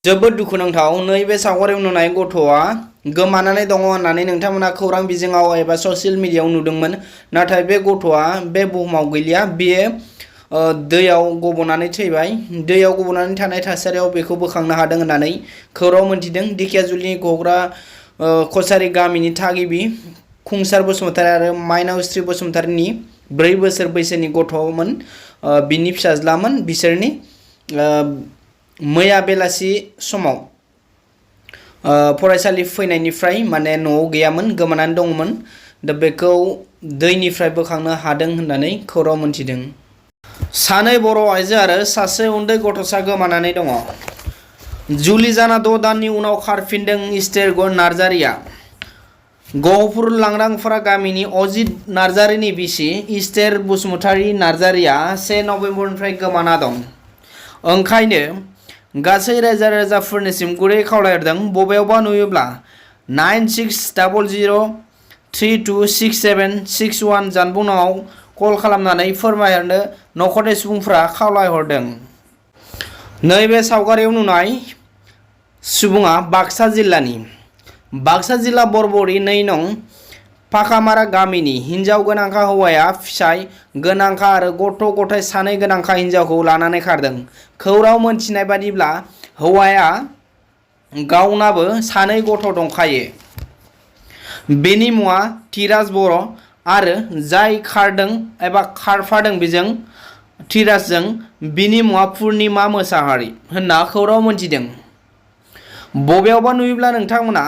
जोबोद दुखुनांथाव नैबे सावगारियाव नुनाय गथ'आ गोमानानै दङ होननानै नोंथांमोना खौरां बिजोङाव एबा ससियेल मिडियायाव नुदोंमोन। नाथाय बे गथ'आ बे बुहुमाव गैलिया। बियो दैयाव गबनानै थैबाय। दैयाव गबनानै थानाय थासारियाव बेखौ बोखांनो हादों होननानै खौरां मोनथिदों। दिखियाजुलिनि घग्रा कसारी गामिनि थागिबि खुंसार बसुमतारी आरो माइनावस्रि बसुमतारीनि 4 बोसोर बैसोनि गथ'मोन। बिनि फिसाज्लामोन बिसोरनि मैया बेलासि समाव फरायसालि फैनायनिफ्राय माने न'आव गैयामोन, गोमानानै दंमोन। दा बेखौ दैनिफ्राय बोखांनो हादों होननानै खौरां मोनथिदों। सानै बर' आइजो आरो सासे उन्दै गथ'सा गोमानानै दङ। जुलि जाना 6 दाननि उनाव खारफिनदों इस्टेर नार्जारिया। गहपुर लांदांफारा गामिनि अजित नार्जारिनि बिसि इस्टेर बसुमतारी नार्जारिया 1 नभेम्बरनिफ्राय गोमाना दं। ओंखायनो गासै रायजो राजाफोरनिसिम गुरै खावलायहरदों, बबेयावबा नुयोब्ला 9600326761 जानबुङाव कल खालामनानै फोरमायहरनो नखरनि सुबुंफोरा खावलायहरदों। नैबे सावगारियाव नुनाय सुबुङा बाक्सा जिल्लानि बरबरी 2 नं फाखामारा गामिनि हिन्जाव गोनांखा हौवाया फिसाय गोनांखा आरो गथ' गथाय 2 गोनांखा हिन्जावखौ लानानै खारदों। खौरां मोनथिनाय बादिब्ला हौवाया गावनाबो 2 गथ' दंखायो। बेनि मुङा धीराज बर' आरो जाय खारदों एबा खारफादों बेजों धीराजजों बिनि मुङा पुर्निमा मोसाहारि होनना खौरां मोनथिदों। बबेयावबा नुयोब्ला नोंथांमोना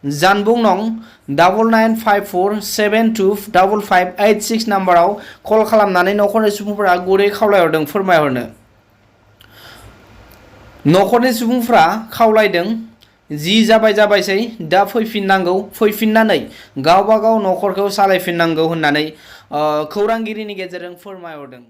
जानबुं नं 9954725586 नाम्बाराव कल खालामनानै नखरनि सुबुंफोरा गुरै खावलायहरदों फोरमायहरनो। नखरनि सुबुंफोरा खावलायदों, जि जाबायसै दा फैफिननांगौ, फैफिननानै गावबा गाव नखरखौ सालायफिननांगौ होननानै खौरांगिरिनि गेजेरजों फोरमायहरदों।